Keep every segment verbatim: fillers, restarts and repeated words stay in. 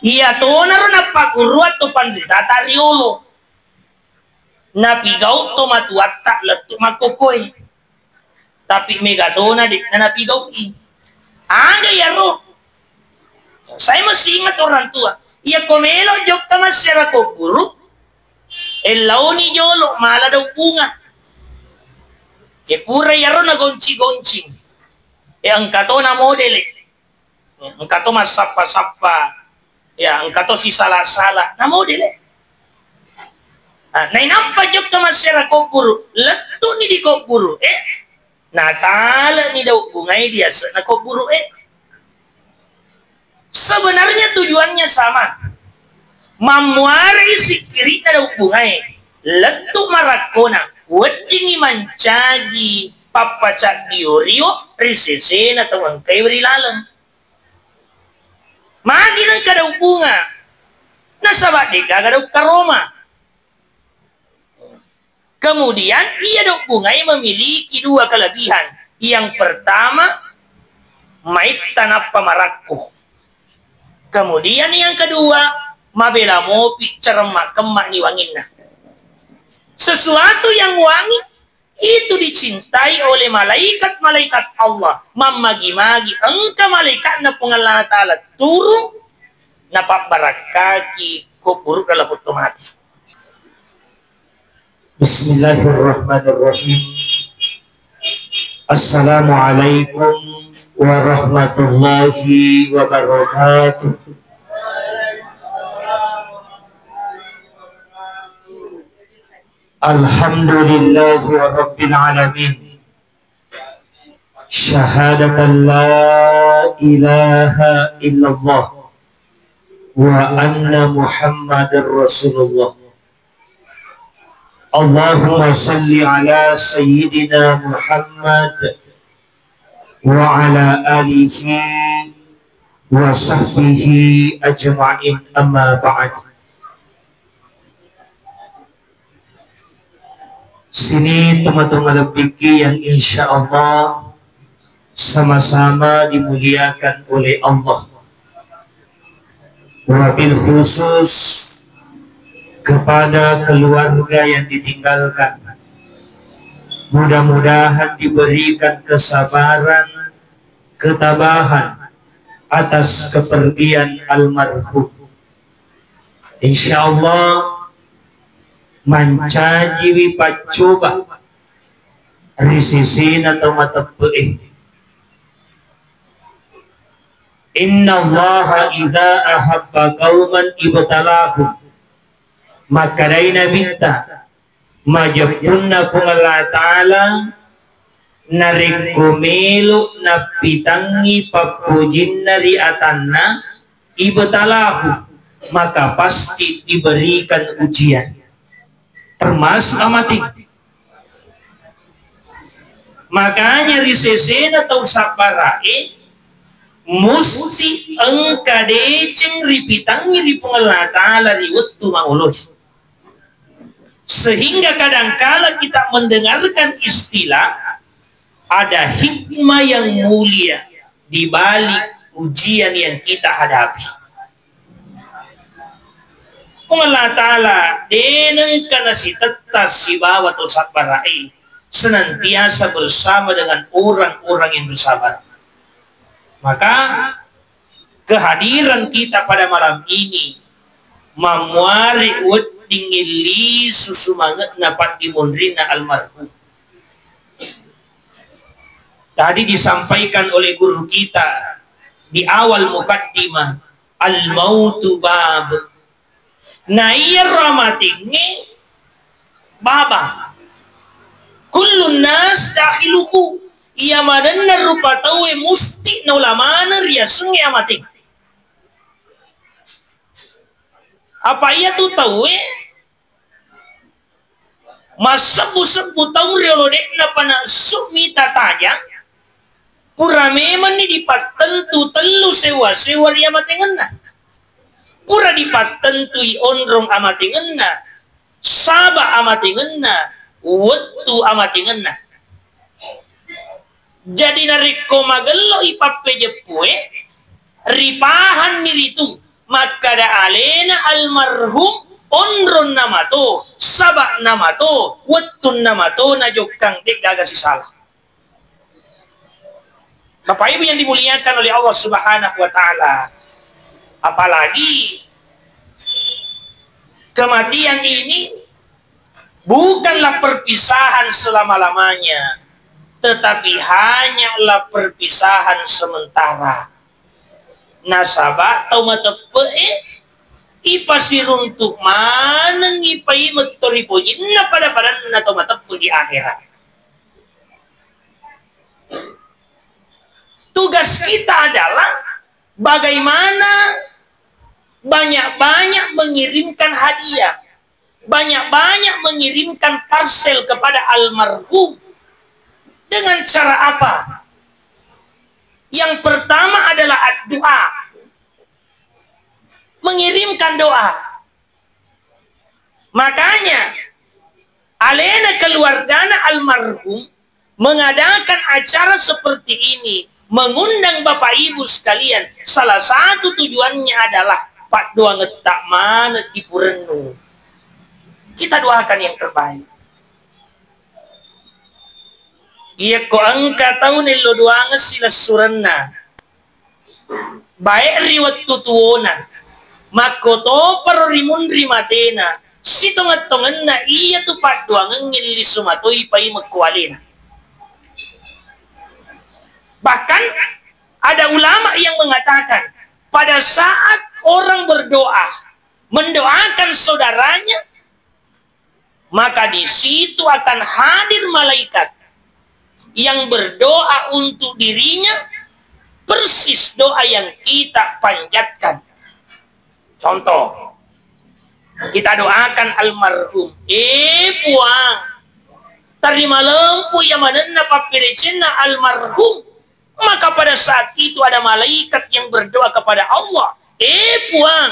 Iya tonaro nappaguru atto panritata riolo. Napigau to matuatta lettu makkokkoe. Tapi mega tona de'na napigau'i. Aga iyaro? Saya masih ingat orang tua. Iya ko melo jokka massiara kubburu, ellauni jolo mala daung bunga. E pura iyaro nagonci-goncing. E engka to na modele. Engka to massappa-sappa, ya, engka to sisala-sala, na modele. Ah, nainappa jokka massiara kubburu, lettu'ni di kubburu, eh, natale'ni daung bungae di ase'na kubburu, eh. Sebenarnya tujuannya sama. Mammuarai sikkiri'na daung bungae, lettu marakkona, weddingngi mancaji pappacaddio-rio ri sesena tau engkae ri laleng. Magi nengka daung bunga? Nasaba de'gaga daung karoma. Kemudian, iya daung bungai memiliki dua kelebihan. Yang pertama, maitta nappa marakku. Kemudian yang kedua, mabela mopi ceremma kemma ni wanginna. Sesuatu yang wangi itu dicintai oleh malaikat-malaikat Allah. Mammagi-magi engka malaikatna Puang Allah Ta'ala turun napabbarakkaki kubburu dalam potto mati. Bismillahirrahmanirrahim. Assalamualaikum warahmatullahi wabarakatuh. Alhamdulillahi rabbil alamin. Syahadatan la ilaha illallah wa anna Muhammadar Rasulullah. Allahumma salli ala Sayyidina Muhammad wa ala alihi wa sahbihi ajma'in, amma ba'd. Sini teman-teman lebbikki yang insya Allah sama-sama dimuliakan oleh Allah. Wabil khusus kepada keluarga yang ditinggalkan. Mudah-mudahan diberikan kesabaran, ketabahan atas kepergian almarhum. Insya Allah mancajiwi paccoba ri sesena tau mateppe'e. Innallaha idza ahabba qauman ibtalahum. Makkedai Nabitta, majeppunna Puang Allah Ta'ala narekko melo nappitangngi pappojinna ri atanna, ibtalahu, maka pasti diberikan ujian. Termasuk amating. Makanya ri sesena tau sabbara'e musti engka deceng ripitangngi ri Puang Allah Ta'ala ri wettu maoloi. Sehingga kadangkala kita mendengarkan istilah, ada hikmah yang mulia di balik ujian yang kita hadapi. Puang Allah Ta'ala de nengka nasitetta sibawa to sabbara'e, senantiasa bersama dengan orang-orang yang bersabar. Maka kehadiran kita pada malam ini mammuari wedding lisu sumange'na paddimonrinna almarhum. Tadi disampaikan oleh guru kita di awal mukaddimah, al-mautu bab. Na iyaro amatengnge baba. Kullun nas dakhiluhu. Iya manenna rupa tauwe musti naula maneng riasengnge amateng. Apa iyatu tauwe massebbu-sebbu taung riolo de'na pa naessu mita tajang, pura memenni dipattentu tellu sewa-sewa ri amatengenna. Pura dipattentui onrong amatengenna, saba amatengenna, wettu amatengenna. Jadi narekko magello'i pappejeppue, ripahanni ritu. Makkada alena almarhum, onronna mato, saba'na mato, wettunna mato najokkang, de'gaga sisala. Bapak Ibu yang dimuliakan oleh Allah Subhanahu wa Ta'ala, apalagi kematian ini bukanlah perpisahan selama-lamanya, tetapi hanyalah perpisahan sementara. Nasaba tau mateppe'e ipasiruntu manengngi paimeng to ri pojinna pada-padanna tau mateppe di akhirat. Tugas kita adalah bagaimana banyak-banyak mengirimkan hadiah, banyak-banyak mengirimkan parsel kepada almarhum. Dengan cara apa? Yang pertama adalah doa. Mengirimkan doa. Makanya, alena keluargana almarhum mengadakan acara seperti ini, mengundang Bapak Ibu sekalian, salah satu tujuannya adalah paddoangetta maneng di purennu. Kita doakan yang terbaik. Iyakko engka tau nello doangeng silessurenna, baik ri wettu tuwona, makkotoparo ri munri matena, sitongeng-tongenna iyatu paddoangengnge lisu matoi paimeng ko alena. Bahkan ada ulama yang mengatakan, pada saat orang berdoa, mendoakan saudaranya, maka di situ akan hadir malaikat yang berdoa untuk dirinya, persis doa yang kita panjatkan. Contoh, kita doakan almarhum, "Eh, Puang, tarima lempu iya manenna pappedecenna almarhum." Maka pada saat itu ada malaikat yang berdoa kepada Allah, "Eh, Puang,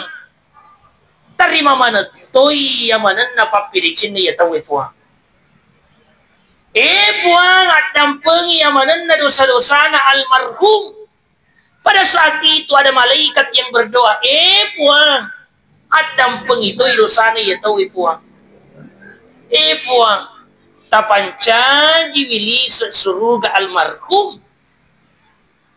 tarima maneng toi iya manenna pappedecenna iya tauwe, Puang. Eh, Puang, addampengi iya manenna dosa-dosana almarhum." Pada saat itu ada malaikat yang berdoa, "Eh, Puang, addampengi toi dosana iya tauwe, Puang. Eh, Puang, tapancajiwi lise suruga almarhum."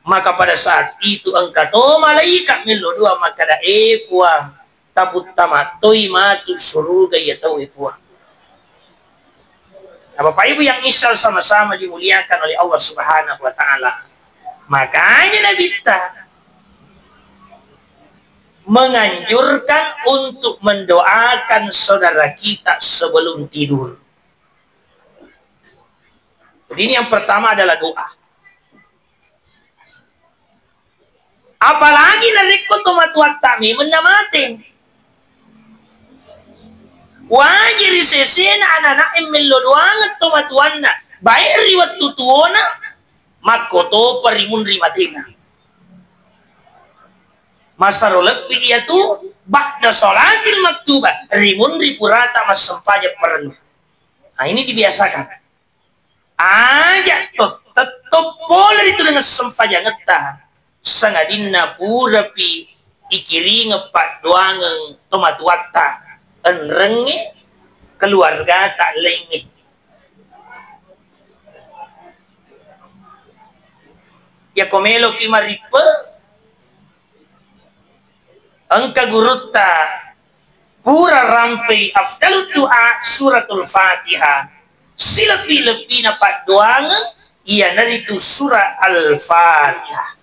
Maka pada saat itu engka to malaikat mello doa makkada, "Eh, Puang, taputtama toi matu suruga iya tauwe, Puang." Nah, Bapak Ibu yang insya Allah sama-sama dimuliakan oleh Allah Subhanahu wa Ta'ala, makanya Nabitta menganjurkan untuk mendoakan saudara kita sebelum tidur. Jadi, ini yang pertama adalah doa. Apalagi narekko tomatoatta memeng namate. Waji ri sesena anana'e mello doangeng tomatoanna, baik ri wettu tuona, makkotopa ri munri matena. Masaro lebbi iyatu ba'da sholatil maktubah, ri munri purata massempajang parennu. Nah, ini dibiasakan. Aja to, tetto pole ritu dengan sempajangetta, sangadinna purapi ikiringeng paddoangeng tomatuatta, enrengnge, keluargata laingnge. Yako meloki marippe, engka gurutta pura rampei afdalud du'a suratul Fatihah, silebbi-lebbina paddoangeng iyanaritu surah Al-Fatihah,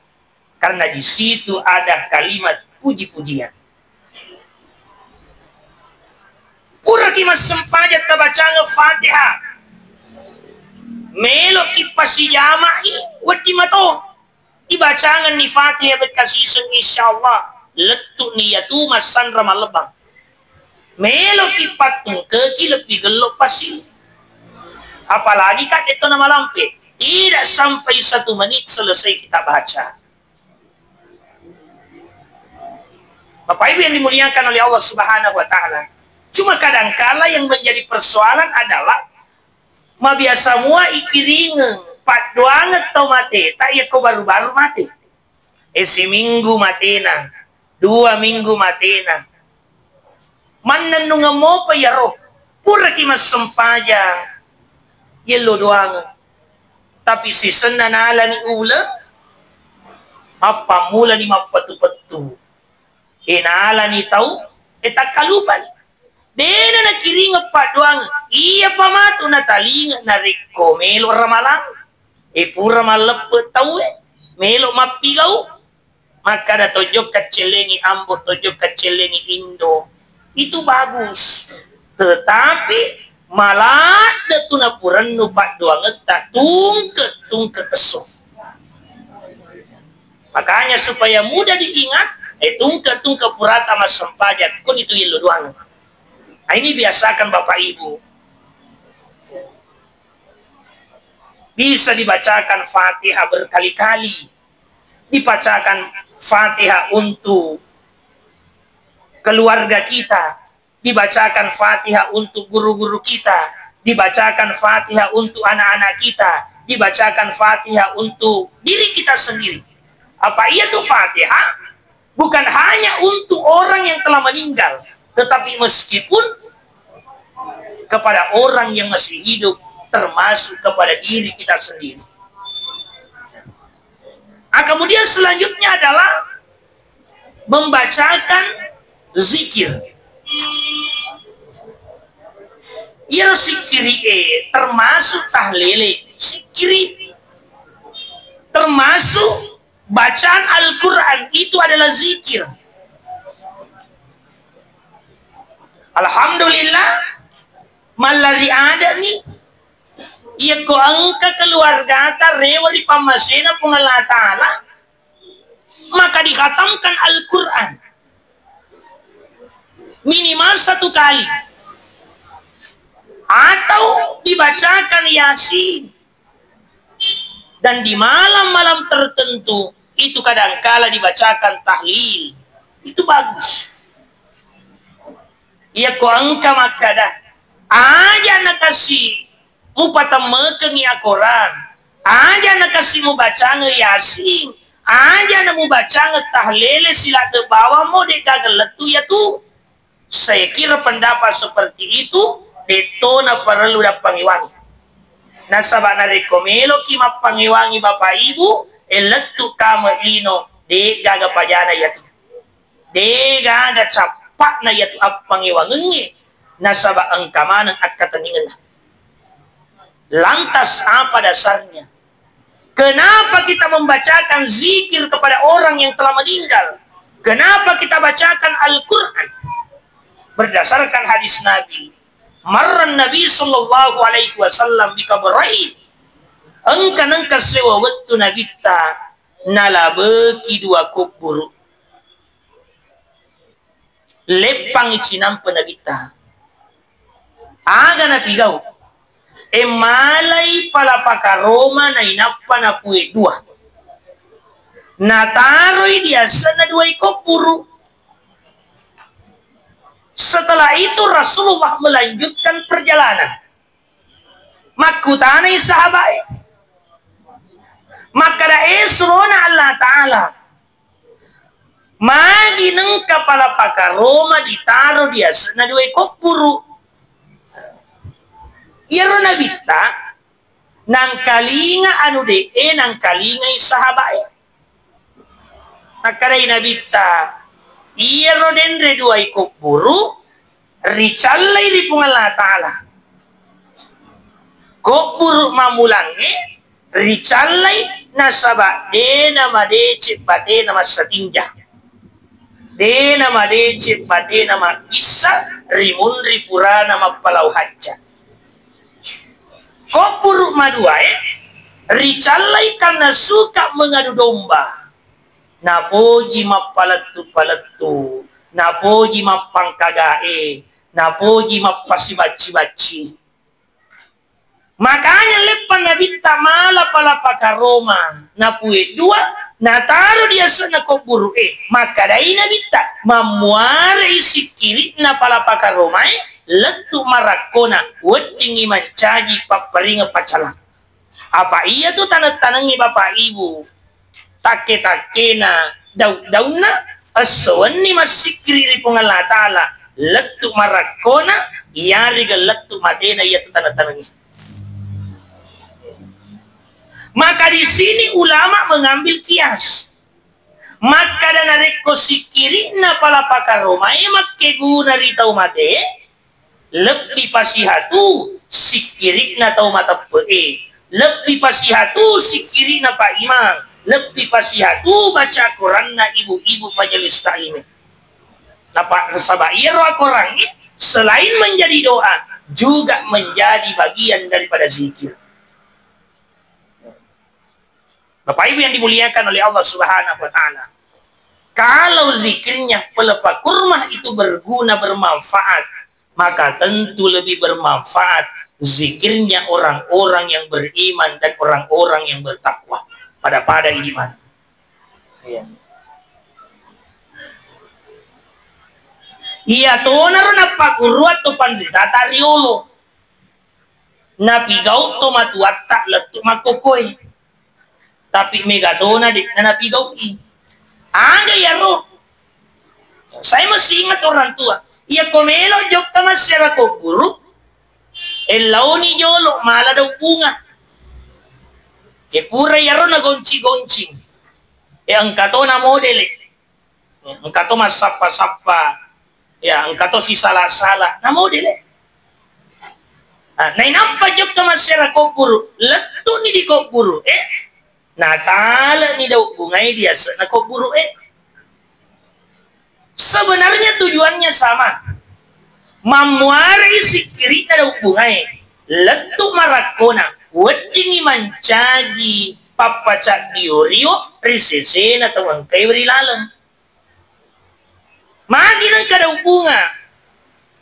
karena di situ ada kalimat puji-pujian. Puraki massempajang tabacangeng Fatihah, meloki pasijama'i wedding mato. Ibacangenni Fatihah bekka siseng, insyaallah lettu'ni iyatu massanra mallebbang. Meloki pattungkeki lebbi gello pasi. Apalagi kadde to namalampe, tidak sampai satu menit selesai kita baca. Bapak Ibu yang dimuliakan oleh Allah Subhanahu wa Ta'ala, cuma kadangkala yang menjadi persoalan adalah mabiasa mua ikiringeng paddoangeng tau mateta yakko baru-baru mate. E, siminggu matena, Dua minggu matena. Mannennungeng mopa iyaro. Puraki massempajang, yello doangeng. Tapi sisenna nalani uleng, mappammulani mappettu-pettu. E, nalani tau, e, takkalupani. Dena nakiringeng paddoangeng. Iyapa matu natalinga narekko melo ramalang. E, pura malleppe tauwe, melo mappigau. Makkada, "Tojokka cellengi ambo, tojokka cellengi indo." Itu bagus. Tetapi maladde tu napurennu paddoangetta, tungke-tungke esso. Makanya supaya mudah diingat, eh, tungke-tungke purata massempajang, koni tu yello doangeng. Nah, ini biasakan Bapak Ibu. Bisa dibacakan Fatihah berkali-kali. Dibacakan Fatihah untuk keluarga kita, dibacakan Fatihah untuk guru-guru kita, dibacakan Fatihah untuk anak-anak kita, dibacakan Fatihah untuk diri kita sendiri. Apa iya tu Fatihah? Bukan hanya untuk orang yang telah meninggal, tetapi meskipun kepada orang yang masih hidup, termasuk kepada diri kita sendiri. Ah, kemudian selanjutnya adalah membacakan zikir. Iyaro sikkiri e termasuk tahlele, sikkiri termasuk bacaan Al-Quran itu adalah zikir. Alhamdulillah, mallari adani, iyakko engka keluargata rewe ri pammasena Puang Allah Ta'ala, maka dikhatamkan Al-Quran minimal satu kali, atau dibacakan Yasin, dan di malam-malam tertentu itu kadangkala dibacakan tahlil. Itu bagus. Iyakko engka makkada, aja nakasi mupatemmekeng Al-Quran, aja nakasi mubacange Yasin, aja na mubacange tahlele siladde bawammo, de gaga lettu iyatu. Saya kira pendapat seperti itu, dettona parellu dappangewangi. Nasaba narekko meloki mappangewangi Bapak Ibu, e lettu kame lino, de gaga pajana iyatu. De gaga cappa'na iyatu appangewangengnge, nasaba engka maneng akkatenningenna. Lantas apa dasarnya? Kenapa kita membacakan zikir kepada orang yang telah meninggal? Kenapa kita bacakan Al-Quran? Berdasarkan hadis Nabi, marran Nabi sallallahu alaihi wasallam bikabrain. Engka nengka sewa wettu Nabitta nalabeki dua kubburu. Leppangngi cinampe Nabitta. Aga napigau? E, malai palapa karoma nainappa napue dua. Nataroi di asenna duai kubburu. Setelah itu Rasulullah melanjutkan perjalanan. Makkutanai sahabae. Makkada, "E, surona Allah Ta'ala, magi nengka palapa karoma ditaro di asenna duai kubburu?" Iyaro Nabitta nangkalinga anu de'e nangkalingai sahabae. Makkedai Nabitta, iyaro denre duai kubburu ricallai ri Puang Allah Ta'ala. Kubburu mammulangnge ricallai nasaba de namadeceng batena massatinja. De namadeceng batena mabbissa ri munri purana mappalau hajja. Kubburu maduae ricallai karena suka mengadu domba. Napoji mappalettu-palettu, napoji mappangkagae, napoji mappasibacci-bacci. Makanya leppa Nabitta mala palapa karoma, napue dua, nataro di asenna kubburu'e. Makkedai Nabitta, mammuarei sikkiri'na palapa karomae lettu marakkona, weddingngi mancaji papparingeng paccalang. Apa iyatu taneng-tanengnge Bapak Ibu, takke-takkena, daun-daunna, Esso wenni massikkiri ri Puang Allah Ta'ala, lettu marakkona, iyarega lettu matena iyatu taneng-tanengnge. Maka di sini ulama mengambil kias. Makkada narekko sikkiri'na pala pakaromae makkeguna ri tau mate, lebbi pasihatu sikkiri'na tau mateppe'e, lebbi pasihatu sikkiri'na Pak Imam, lebbi pasihatu baca Quranna ibu-ibu majelis taklim. Napa-, nasaba iyaro akorangnge selain menjadi doa, juga menjadi bagian daripada zikir. Bapak Ibu yang dimuliakan oleh Allah Subhanahu wa Ta'ala, kalau zikirnya pelepah kurma itu berguna, bermanfaat, maka tentu lebih bermanfaat zikirnya orang-orang yang beriman dan orang-orang yang bertakwa. Pada-pada iman. Iya. Iya tonaro nappaguru atau pandita tariolo. Napigau to matuatta lettu makkokkoe. Tapi mega tona de'na napigau'i. Aga iyaro? Saya masih ingat orang tua. Iya ko melo jokka massiara ko guru, ellauni jolo mala daung bunga. E pura iyaro nagonci-goncing. E engka to na modele. Engka to massappa-sappa, ya, engka to sisala-sala. Namo dele. Ah, nainappa jokka massiara kobburu, lettu'ni di kobburu, eh, natale'ni daung bungai di ase'na kobburu, eh. Sebenarnya tujuannya sama. Mammuarai sikkiri'na daung bungae, lettu marakkona, weddingngi mancaji pappacaddio-rio ri sesena tau engkae ri laleng. Magi nengka daung bunga?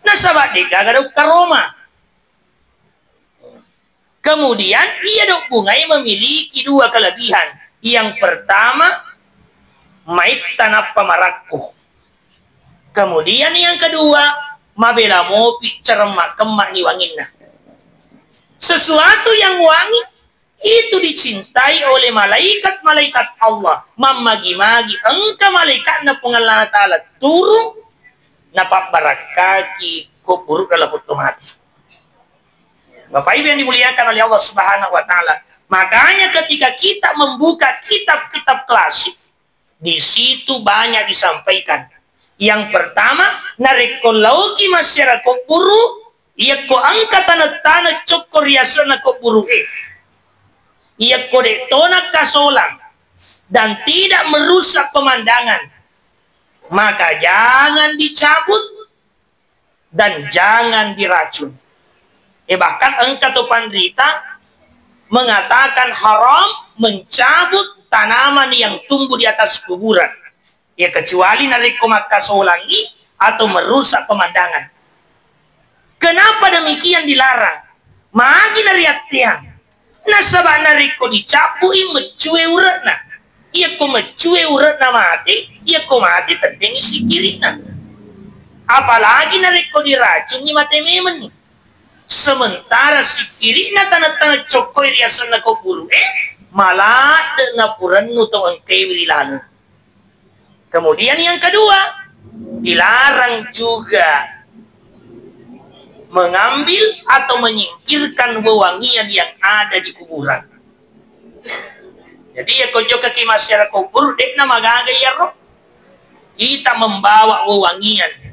Nasaba de'gaga daung karoma. Kemudian, iya daung bungai memiliki dua kelebihan. Yang pertama, maitta nappa marakku. Kemudian yang kedua, mabela mopi ceremma kemma ni wanginna. Sesuatu yang wangi itu dicintai oleh malaikat-malaikat Allah. Mammagi-magi engka malaikatna Puang Allah Ta'ala turun napabbarakkaki kubburu'na laputto mati. Bapak Ibu yang dimuliakan oleh Allah Subhanahu wa Ta'ala, makanya ketika kita membuka kitab-kitab klasik, di situ banyak disampaikan. Yang pertama, narekko laoki massiara kobburu, iyakko engka taneng-taneng cokko ri ase'na kobburu'e, iyakko de' tona kasolang dan tidak merusak pemandangan, maka jangan dicabut dan jangan diracun. Eh, bahkan engka to panrita mengatakan haram mencabut tanaman yang tumbuh di atas kuburan. Ya, kecuali narekko makkasolangi atau merusak pemandangan. Kenapa demikian dilarang? Magi nariatteang? Nasaba narekko dicabbu'i meccue ure'na. Iyakko meccue ure'na mate, iyakko mate tendengngi sikkiri'na. Apalagi narekko diracungngi mate memenni. Sementara sikkiri'na taneng-taneng cokkoe ri asenna kobburu'e, maladde' napurennu tau engkaewi ri laleng. Kemudian yang kedua, dilarang juga mengambil atau menyingkirkan wewangian yang ada di kuburan. Jadi, ya, ko jokkaki massiara kubur, de'na magaga iyaro. Kita membawa wewangian,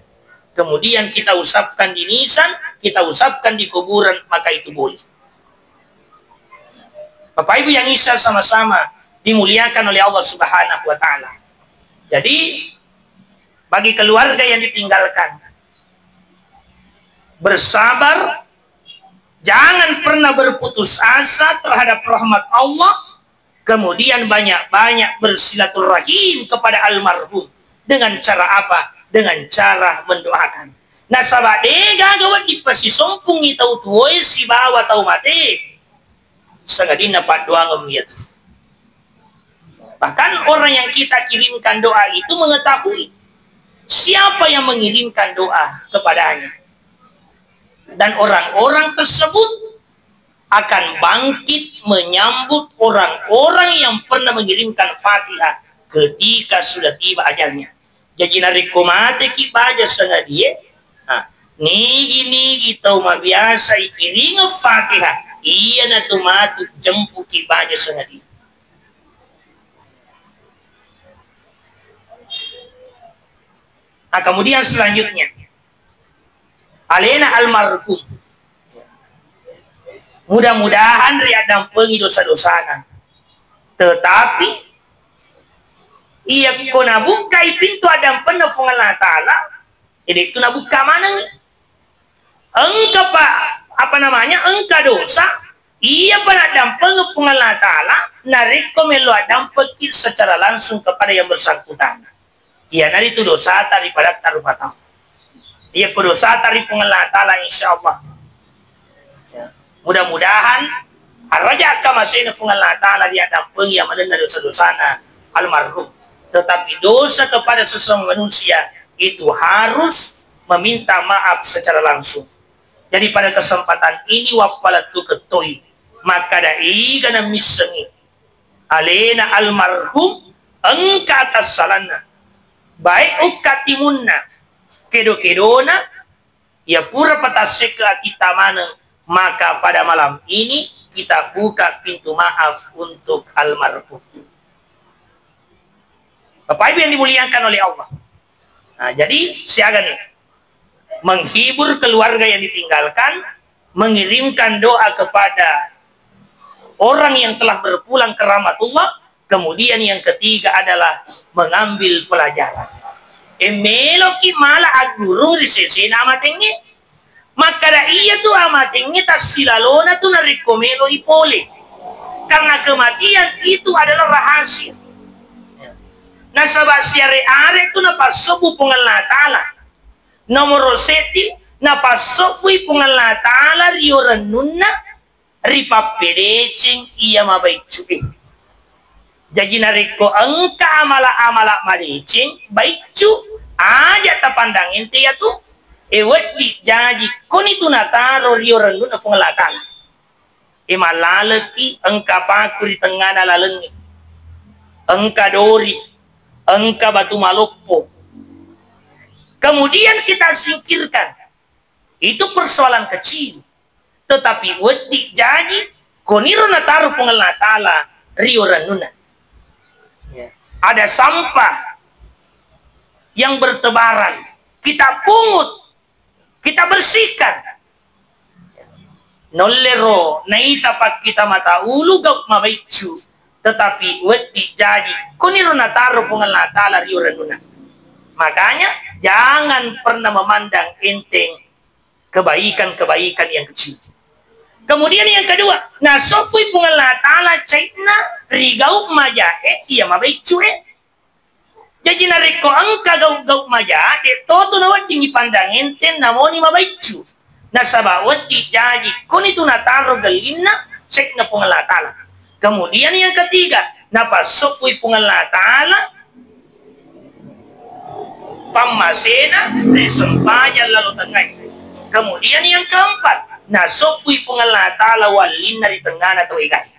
kemudian kita usapkan di nisan, kita usapkan di kuburan, maka itu boleh. Bapak Ibu yang Isa sama-sama dimuliakan oleh Allah Subhanahu wa Ta'ala. Jadi, bagi keluarga yang ditinggalkan, bersabar, jangan pernah berputus asa terhadap rahmat Allah, kemudian banyak-banyak bersilaturahim kepada almarhum. Dengan cara apa? Dengan cara mendoakan. Nasaba de'gaga wedding pasisompungngi tau tuoe sibawa tau mate. Sangadinna paddoangeng iyatu. Bahkan orang yang kita kirimkan doa itu mengetahui siapa yang mengirimkan doa kepadanya. Dan orang-orang tersebut akan bangkit menyambut orang-orang yang pernah mengirimkan Fatihah ketika sudah tiba ajalnya. Jaji narekko mateki baja sangadie, ha, nigi-nigi tau mabiasa ikiringeng Fatihah, iyanatu matu jempuki baja sangadie. Nah, kemudian selanjutnya, alena almarhum. Mudah-mudahan riaddampengi dosa-dosana. Tetapi, iyakko nabukkai pintu addampenna Puang Allah Ta'ala, jadi itu nabukka manengi. Engka pa, apa namanya, engka dosa, iyapa naddampengeng Puang Allah Ta'ala, narekko melo addampengki secara langsung kepada yang bersangkutan. Iyanaritu dosata ri padatta rupa tau. Iyako dosata ri Puang Allah Ta'ala, insya Allah. Ya. Mudah-mudahan araja kamasena Puang Allah Ta'ala riaddampengi amalenna dosa-dosana almarhum. Tetapi dosa kepada sesama manusia itu harus meminta maaf secara langsung. Jadi pada kesempatan ini wappalettu kettoi makkada iga nammissengi alena almarhum engka atassalanna, baik ukka timunna, kedo-kedona, iya pura patassekke atitta maneng, maka pada malam ini kita buka pintu maaf untuk almarhum. Bapak Ibu yang dimuliakan oleh Allah. Nah, jadi siaga nih, menghibur keluarga yang ditinggalkan, mengirimkan doa kepada orang yang telah berpulang ke rahmatullah, kemudian yang ketiga adalah mengambil pelajaran. E, meloki mala aggurung ri sesena amatengnge. Makkada iyatu amatengnge tassilalona tu narekko meloi pole. Karena kematian itu adalah rahasia. Nasaba siare-are tu napassobbu Puang Allah Ta'ala. Nomoro seddi, napassobbui Puang Allah Ta'ala rio rennunna ripappedeceng iya mabaiccu e. Jaji narekko engka amala-amala madeceng, baiccu, aja tapandang ente iyatu, e, weddi jaji koni tu nataro rio rennunna Puang Allah Ta'ala. E, mallaleki engka paku ri tengngana lalengnge, engka dori, engka batu maloppo. Kemudian kita singkirkan. Itu persoalan kecil. Tetapi weddi jaji, koniro nataro Puang Allah Ta'ala rio rennunna. Ya. Ada sampah yang bertebaran, kita pungut, kita bersihkan. Nollero naita pakkita mata ulu gau mabaiccu, tetapi weddi jaji, koniro nataro Puang Allah Ta'ala rio rennunna. Makanya, jangan pernah memandang enteng kebaikan-kebaikan yang kecil. Kemudian yang kedua, nasobbui Puang Allah Ta'ala cai'na ri gau majae iya mabaiccu e. Jaji narekko engka gau-gau maja, de' to tu nawedding ipandang enteng namoni mabaiccu. Nasaba weddi jaji koni tu nataro gellinna cai'na Puang Allah Ta'ala. Kemudian yang ketiga, napassobbui Puang Allah Ta'ala pammasena ri sempajang lalo tengngae. Kemudian yang keempat, nasobbui Puang Allah Ta'ala wallinna ri tengngana tau egae.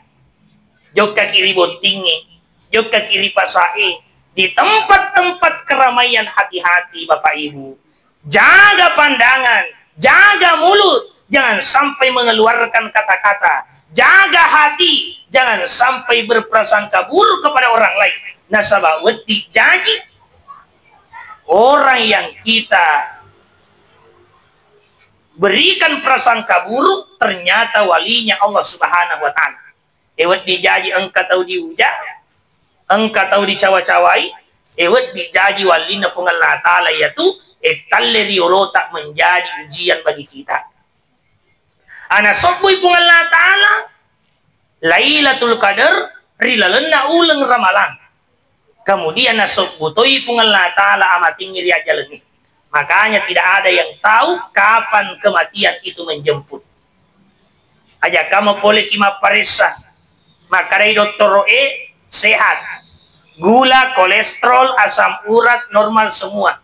Jokkaki ri bottingnge, jokkaki ri pasae, di tempat-tempat keramaian hati-hati, Bapak Ibu. Jaga pandangan, jaga mulut, jangan sampai mengeluarkan kata-kata. Jaga hati, jangan sampai berprasangka buruk kepada orang lain. Nasaba weddi jaji orang yang kita berikan prasangka buruk ternyata walinya Allah Subhanahu wa Ta'ala. E, weddi jaji engka tau diuja, engka tau dicawa-cawai, e, weddi jaji wallinna Puang Allah Ta'ala iyatu, e, talle riolota menjadi ujian bagi kita. Ana sobbui Puang Allah Ta'ala Lailatul Qadar ri lalenna uleng Ramalang. Kemudian nasobbu toi Puang Allah Ta'ala amatengnge ri ajjalengnge. Makanya tidak ada yang tahu kapan kematian itu menjemput. Aja kamu poleki mapparessa. Makkedai dottoro'e sehat. Gula, kolesterol, asam urat normal semua.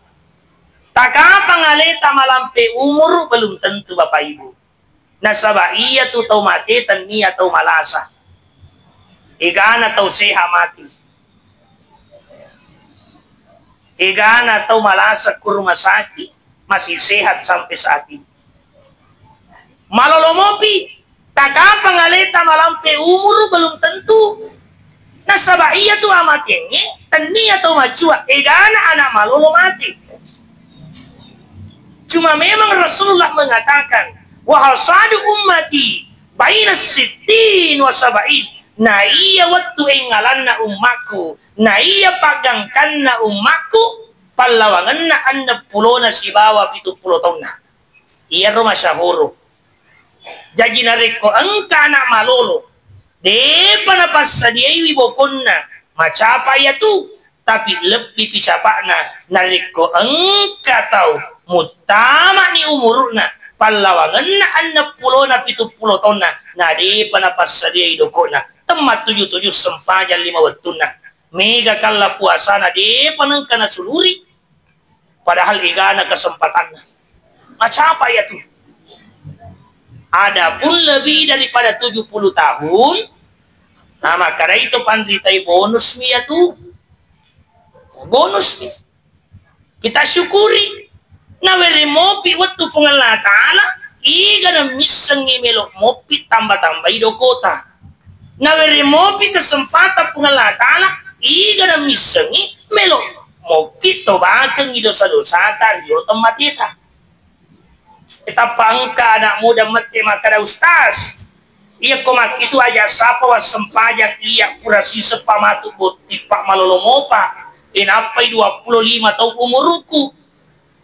Takapang aleta malampe umur belum tentu, Bapak Ibu. Nasaba iyatu tau mate tennia tau malasa. Egana tau seha mati. Egana tau malasa ku rumah sakit, masih sehat sampai saat ini. Malolo mopi, takapang aleta malampe umuru belum tentu. Nasaba iya tu amatengnge, tennia tau macua, egana anak malolo mati. Cuma memang Rasulullah mengatakan, "Wa hasadu ummati baina sittin wa sab'in." Na iya wettu engngalanna ummakku, na iya paggangkanna ummakku, pallawangenna enneng pulona sibawa pitu pulo taunna. Iyaro masyahuru. Jaji narekko engka anak malolo, depa napassadiaiwi bokonna, macapa iyatu, tapi lebbi pi capa'na narekko engka tau muttama'ni umuru'na, pallawangenna enneng pulona pitu pulo taunna, na depa napassadiai doko'na, temmattuju-tuju sempajang lima wettunna. Mega kalla puasana depa nengka nasuluri. Padahal egana kesempatanna. Macapa iyatu. Adapun lebih daripada tujuh puluh tahun, nah, makkadai to panritai bonus mi iyatu. Bonus mi. Kita syukuri. Nawereng mopi wettu Puang Allah Ta'ala, igana missengngi melo mopi tamba-tambai dokota. Nawereng mopi kesempatan Puang Allah Ta'ala, igana missengngi melo mokki tobakengngi dosa-dosata ri temmateta. Tappa engka anak muda mette makkada, "Ustaz, iyakko makkitu aja sapa wassempajang iya pura siseppa matu bottipa malolo mopa, e nappai dua pulo lima taung umurukku."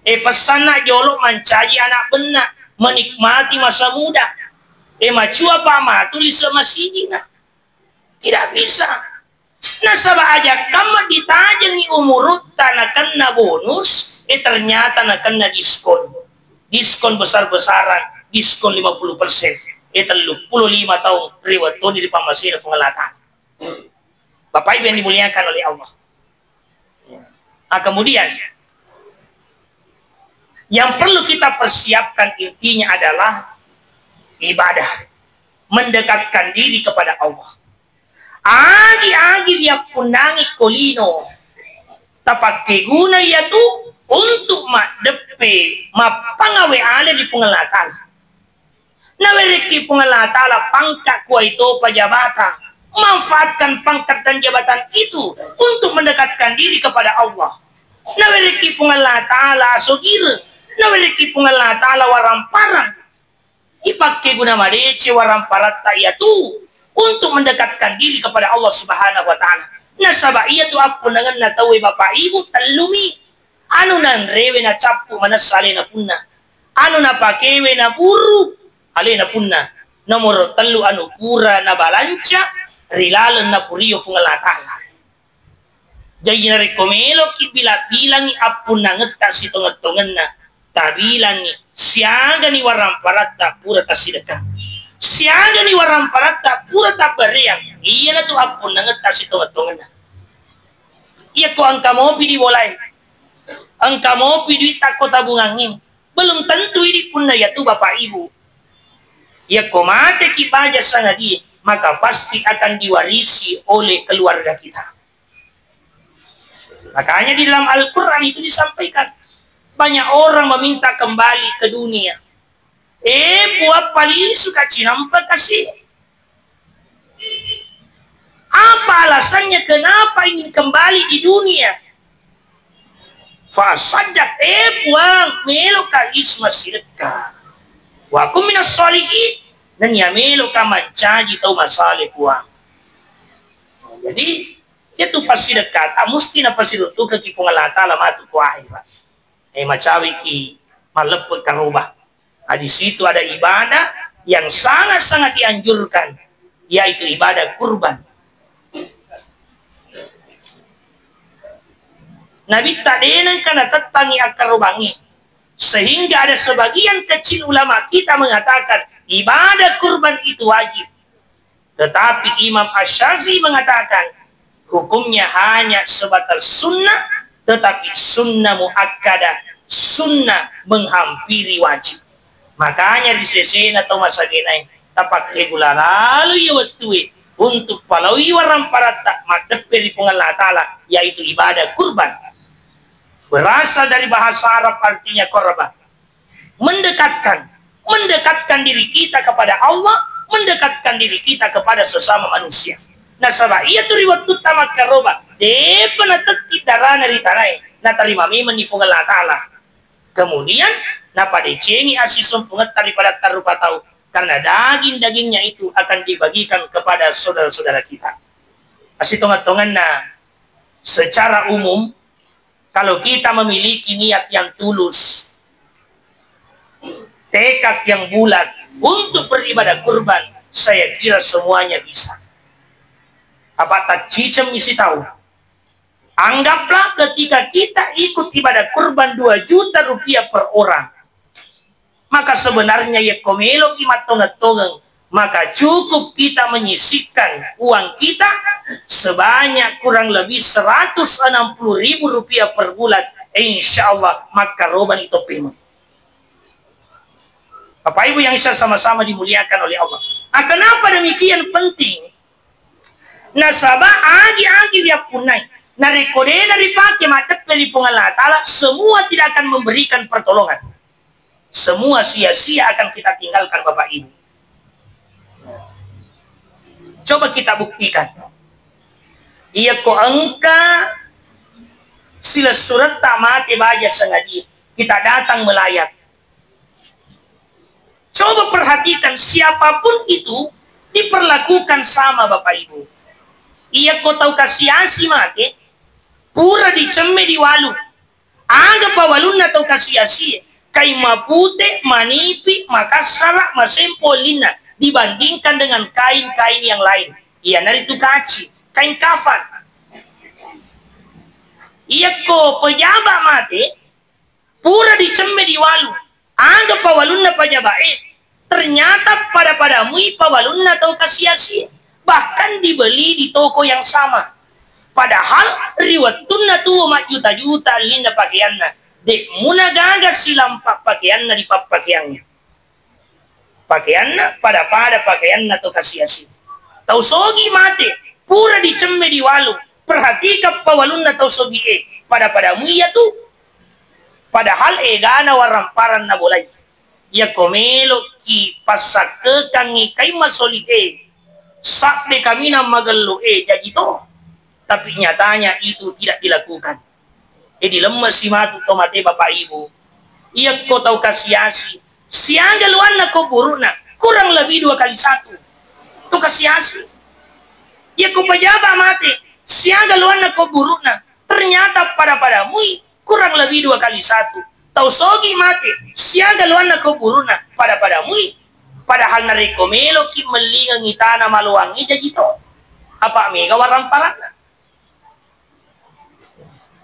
E, pessanna jolo mancaji anak benna, menikmati masa muda. E, macua pa matu lise masijina. Tidak bisa. Nasaba aja kamma ditajengi umurutta nakenna bonus, e, ternyata nakenna diskon. Diskon besar-besaran, diskon lima puluh persen. E, tellu pulo lima taung riwettoni ri pammasena Puang Allah Ta'ala. Bapak Ibu yang dimuliakan oleh Allah. Nah, kemudian yang perlu kita persiapkan intinya adalah ibadah, mendekatkan diri kepada Allah. Agi-agi riappunnangi ko lino, tapakkeguna iyatu untuk maddeppe mappangawe ale ri Puang Allah Ta'ala. Nawerekki Puang Allah Ta'ala pangkat kuwaitopa jabatan, manfaatkan pangkat dan jabatan itu untuk mendekatkan diri kepada Allah. Nawerekki Puang Allah Ta'ala asogireng, nawerekki Puang Allah Ta'ala waramparang, ipakkeguna madeceng waramparatta iyatu untuk mendekatkan diri kepada Allah Subhanahu wa Ta'ala. Nasaba iyatu appunnangenna tauwe, Bapak Ibu, tellumi. Anu nanrewe nacappu manessa alena punna. Anu napakewe naburu alena punna. Nomoro tellu, anu pura nabalanca ri laleng napurio Puang Allah Ta'ala. Jaji narekko meloki bila-bilangi appunnangetta sitongeng-tongenna, tabilangi siagani waramparatta pura tassidekka, siagani waramparatta pura tabbareang, iyanatu appunnangetta sitongeng-tongenna. Iyako engka mopi di bolae, engka mopi duitta ko tabungangnge, belum tentu idi punna iyatu Bapak Ibu. Iyako mateki baja sangadie, maka pasti akan diwarisi oleh keluarga kita. Makanya di dalam Al-Quran itu disampaikan, banyak orang meminta kembali ke dunia. Eh, Puang, palisu ka cinampa kasi. Apa alasannya kenapa ingin kembali di dunia? Fasaddaq, eh, Puang, melo ka lisu massidekka. Wa kum minas sholihin, nennia melo ka mancaji tau masale, Puang. Jadi, itu passidekkata musti napasiruntukengki Puang Allah Ta'ala matu ko ahera. Eh, macaweki malleppe karoba. Nah, di situ ada ibadah yang sangat-sangat dianjurkan, yaitu ibadah kurban. Nabitta de nengka natettangi akkarobangnge, sehingga ada sebagian kecil ulama kita mengatakan ibadah kurban itu wajib. Tetapi Imam Asy-Syafi'i mengatakan, hukumnya hanya sebatas sunnah, tetapi sunnah muakkadah, sunnah menghampiri wajib. Makanya ri sesena tau masagenae, tapakkegula laloi wettue untuk palaoi waramparatta maddeppe ri Puang Allah Ta'ala, yaitu ibadah kurban. Berasal dari bahasa Arab, artinya korba. Mendekatkan, mendekatkan diri kita kepada Allah, mendekatkan diri kita kepada sesama manusia. Nasaba iyatu ri wettutta makkaroba, de'pa natetti darana ri tanae, natarima memenni Puang Allah Ta'ala. Kemudian, napadecengi assisompungetta daripada tarrupa tau, karena daging-dagingnya itu akan dibagikan kepada saudara-saudara kita. Asitongeng-tongenna, secara umum, kalau kita memiliki niat yang tulus, tekad yang bulat untuk beribadah kurban, saya kira semuanya bisa. Apa tacciceng misi tahu? Anggaplah ketika kita ikut ibadah kurban dua juta rupiah per orang, maka sebenarnya yakko meloki mattongeng-tongeng, maka cukup kita menyisihkan uang kita sebanyak kurang lebih seratus enam puluh ribu rupiah per bulan. Insya Allah, makkarobani toppemeng. Bapak Ibu yang saya sama-sama dimuliakan oleh Allah. Ah, kenapa demikian penting? Nasaba agi-agi riappunnai. Narekko de'na ripake maddeppe ri Puang Allah Ta'ala, semua tidak akan memberikan pertolongan. Semua sia-sia akan kita tinggalkan, Bapak Ibu. Coba kita buktikan. Iyako engka silessuretta mate baja sengaja, kita datang melayat. Coba perhatikan, siapapun itu diperlakukan sama, Bapak Ibu. Iyako tau kasiasi mate, pura dicemme diwalu. Aga pawalunna tau kasiasie? Kain mapute, manipi, makassara, masempo ellinna dibandingkan dengan kain-kain yang lain. Iyanaritu kaci, kain kafan. Iyakko pejaba mate, pura dicemme diwalu. Aga pawalunna pajaba'e? Ternyata pada-padamui pawalunna tau kasiasi. Bahkan dibeli di toko yang sama. Padahal ri wettunna tuo majjuta-juta ellinna pakeanna, de'muna gaga silampa pakeanna ri pappakeangnge. Pakeanna pada-pada pakeanna tau kasiasi. Tau sogi mate, pura dicemme diwalu. Perhatikan pawalunna tau sogie, pada-padamui iyatu. Padahal egana warang parang nabolai. Iyako meloki passakkekangngi kain masoli'e, sabbe kaminang magello'e, jaji to. Tapi nyatanya itu tidak dilakukan. E, dilemme si matu to mate, Bapak Ibu. Iyakko tau kasiasi, siaga luanna kuburu'na? Kurang lebih dua kali satu. To kasiasi. Iyakko pejaba mate, siaga luanna kuburu'na? Ternyata pada-padamui kurang lebih dua kali satu. Tau sogi mate, siaga luanna kuburu'na? Pada-padamui. Padahal narekko meloki mellingengi tana maloangngi, jaji to. Apa mega warang paranna?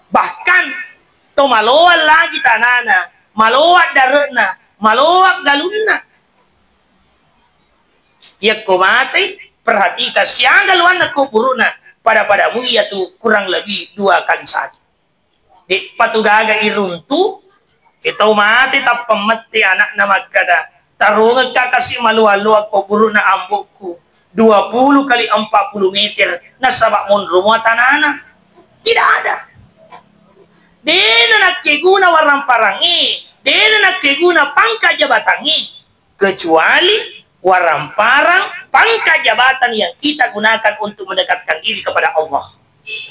Bahkan to maloang lagi tanana, maloang dare'na, maloang galunna. Iyakko matei, perhatikan, siaga luanna kuburu'na? Pada-padamui iyatu kurang lebih dua kali satu. De'pa tu gaga iruntu, e, tau mate tappa mette ana'na makkada, "Tarongekka kasi maloang-loang kuburu'na ambo'ku, dua puluh kali empat puluh meter, nasaba monro mua tanana." Tidak ada. De'na nakkeguna warang parangnge, de'na nakkeguna pangka jabatangnge, kecuali warang parang pangka jabatan yang kita gunakan untuk mendekatkan diri kepada Allah.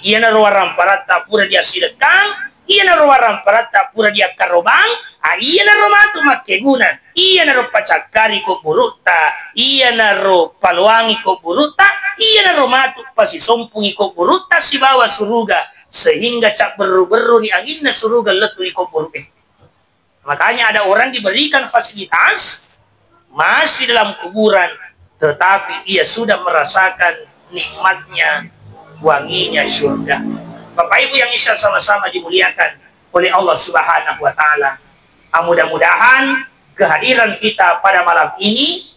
Iyanaro warang paratta pura diassidekkang, iyanaro warang paratta pura diakkarobang, a, iyanaro matu makkeguna, iyanaro pacakkari kuburu'ta, iyanaro paloangi kuburu'ta, iyanaro matu pasisompungi kuburu'ta sibawa suruga, sehingga cabberru-berruni anginna suruga lettu ri kuburu'e. Makanya ada orang diberikan fasilitas masih dalam kuburan, tetapi ia sudah merasakan nikmatnya wanginya surga. Bapak Ibu yang insya sama-sama dimuliakan oleh Allah Subhanahu wa Ta'ala, ah, mudah-mudahan kehadiran kita pada malam ini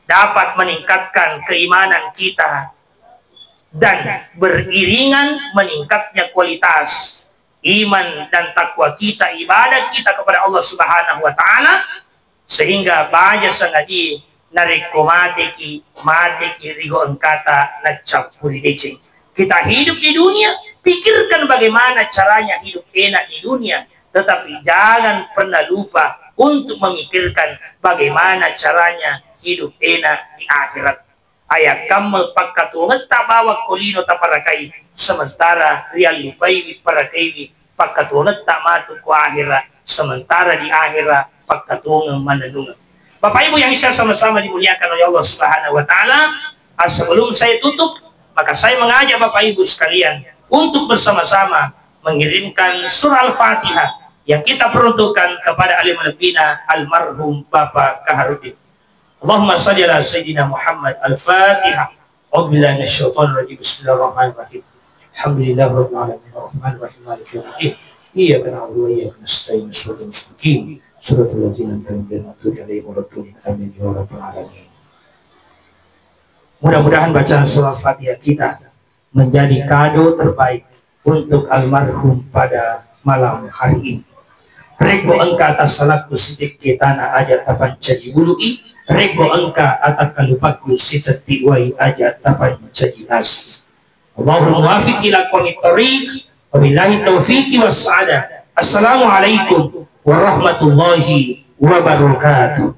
dapat meningkatkan keimanan kita dan beriringan meningkatnya kualitas iman dan takwa kita, ibadah kita kepada Allah Subhanahu wa Ta'ala, sehingga baja sangadi narekko mateki, mateki rigo engkata naccappuri deceng. Kita hidup di dunia, pikirkan bagaimana caranya hidup enak di dunia, tetapi jangan pernah lupa untuk memikirkan bagaimana caranya hidup enak di akhirat. Ayakkamme pakkatuwongetta bawang ko lino taparakai, sementara riallupaiwi parakaiwi pakkatuwongetta matu ko ahera, sementara di ahera pakkatuwongeng mannennungeng. Bapak Ibu yang saya sama-sama dimuliakan oleh Allah Subhanahu wa Ta'ala, ah, sebelum saya tutup, maka saya mengajak Bapak Ibu sekalian untuk bersama-sama mengirimkan surah Al-Fatihah yang kita peruntukkan kepada alim lebina almarhum Bapak Kaharudin. Allahumma salli ala Sayyidina Muhammad. Al-Fatihah. A'udzu billahi minasyaitonir rajim. Bismillahirrahmanirrahim. Alhamdulillahirabbil alamin. Arrahmanirrahim. Maliki yaumiddin. Iyyaka na'budu wa iyyaka nasta'in. Shiratal mustaqim. Shiratal ladzina an'amta 'alaihim ghairil maghdubi 'alaihim waladdallin. Amin ya rabbal alamin. Mudah-mudahan bacaan surah Fatihah kita menjadi kado terbaik untuk almarhum pada malam hari ini. Rekko engka tassalakku sitekke tana aja tapancaji bului, rekko engka atakkalupakku sitetti wai aja tapancaji nasi. Allahumma wafiq ila aqwamit thariq, wabillahi taufiqi was sa'adah. Assalamualaikum warahmatullahi wabarakatuh.